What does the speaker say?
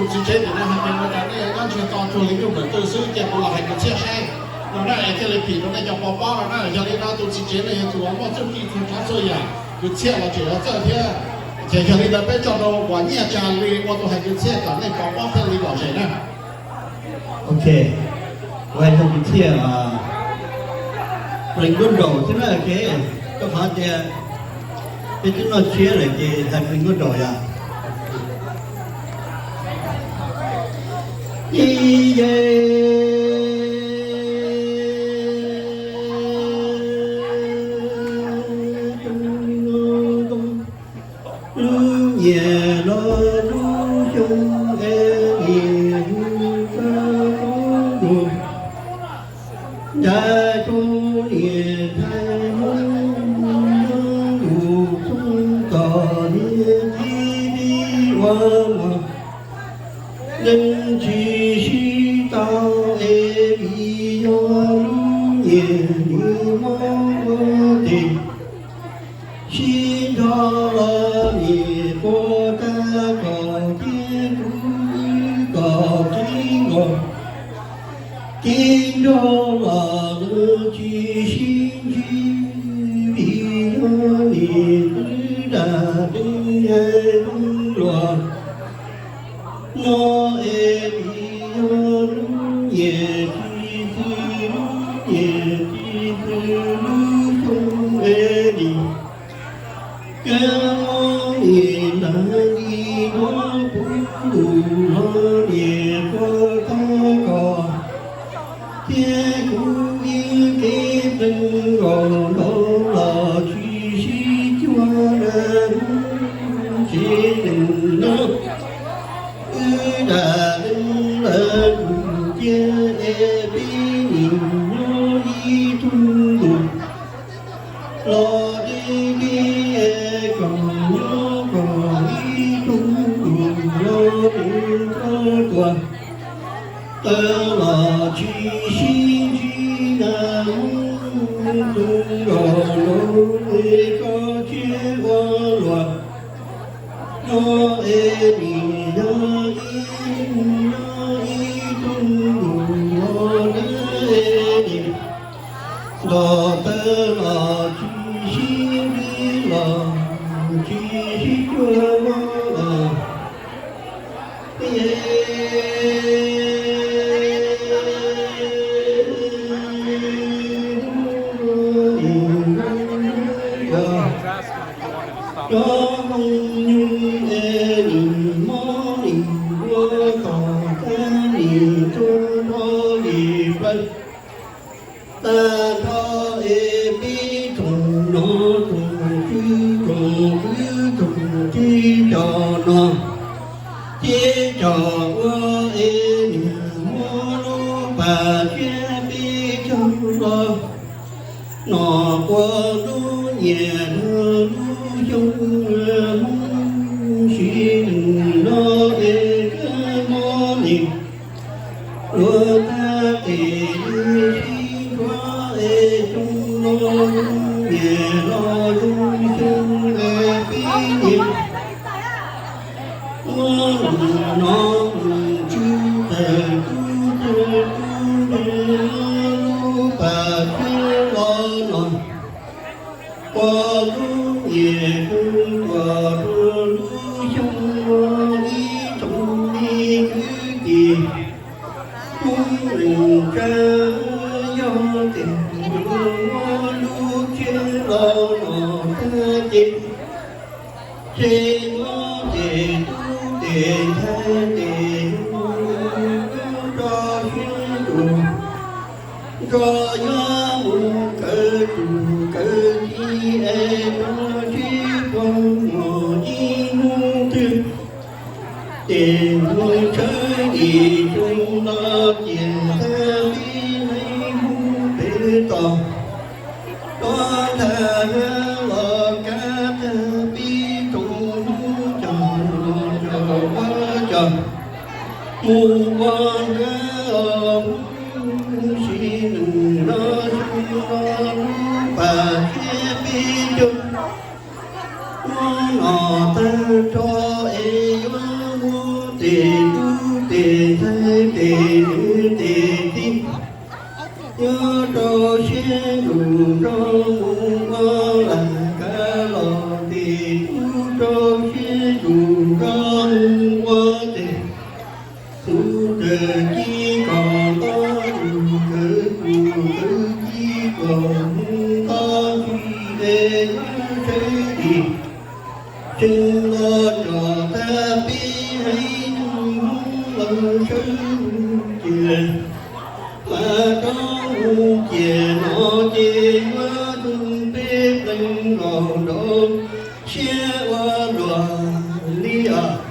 Tus txiv tsev tim no hais tias ua cas nej nyob ntsiag to tsuag li nyuj npawm twg xwb, ces kuv los hais kwv txhiaj saib no na, es thiaj li phim rau nej cov pov pob no na. Yog li no tus txiv tsev no yog tus uas muaj txuj ci txhua tsav txhua yam, kwv txhiaj los tseem yuav txawj thiab. Ces yog li ntawd peb tso rau uas Nyiaj Tsa Lis ua tus hais kwv txhiaj kom nej pov pob thiaj li lom zem na. Ok, kuv hais txog kwv txhiaj Pleev Nkauj Nraum thiab na, ok. Rau qhov tias peb twb noj tsiab lawm ces hais Pleev Nkauj Nraum yom. Ib yam lub nyiam los lub xyoo es niam hu rau koj nrog nrad rau niam ntxhais Hmoob nyob ntu txooj tom niam txiv ua mos. Neeg tsis sib tau es vim yog lub nyiam nws mob ua tes. Sib nrog los niam puas tag kom thiab kuv wb kom tib nkaus. Tib nrog los lawv tsis sib ntsib vim yog niam twb dag twb hais luag. No es vim yog lub nyiam tsis xws lub nyiam tsis xws lub xyoo es nim kab mob nim ntas li nruab puv lus los niam puas tag kom thiab kuv ib kev pleev nkaus nraud los tsis sib cuag na. Tsis neeg no wb dag leej lawv tus cia es peb nim nyob ib tug ntus los deb deb es kom nyob kom ib tug ntus los tus koj tuag. Tawv los tsis sib ntsib na, tus nraug nraug es koj tsiab ua luaj. No es nim yog ib, yog ib tug nraug los deb es nim nrog tawv los tsis sib ntsib los tsis sib cuag los. Cov hmoov nyuj es nim mob nim ua kom tag nim tso nrho li plaws. Tag nrho es peb tsoom no tsoom kwv tsoom tij tsoom teb cov no, teb cov ua es niam muab lub pas thiab peb caug los no, ua lub nyiam lub xyoo Hmoob sib nws no es kab mob nim ua tag tes li sib ntsuav es xyoo no zoo nyiam los zoo xyoo es peb niam muab lus no mus tswv tawm tub tawm tub nres lub pas thiab los no, ua lub nyiam kub ua lub xyoo ib tsoom me kwv tij Hmoob neej tsa, yog tes muab lub tsheb los no tag ces, ces muab tes tub tes ntxhais tes nus rau siab ntuj, nrog nyob mus kawg tus kawg ci es rau sib puag mus ib hnub twg. Ces mus tshawb dim tsuj no ces tag pib leej Hmoob pem toj, rov tag los kab tag pib tsoom Hmoob cog cog ua cog mus ua hnab os, sib nws no xyoo no lub pas thiab peb caug. Muab no tag nrho es yuav muab tes tub Tes nws tes txij, nyob rau siab ntsws nrog mus ua lam kav los, tes tub rau siab ntsws nrog mus ua tes. Txuv taws ci kom nto, nws kawv tus kawv ci kom mus nto, tsis es yuav tshawb tim. Tseem los tsom tag peb haiv neeg Hmoob los sawv mus ces, mas rov mus ces no ces yuav tus peb pleev los nrov siab ua luaj li os.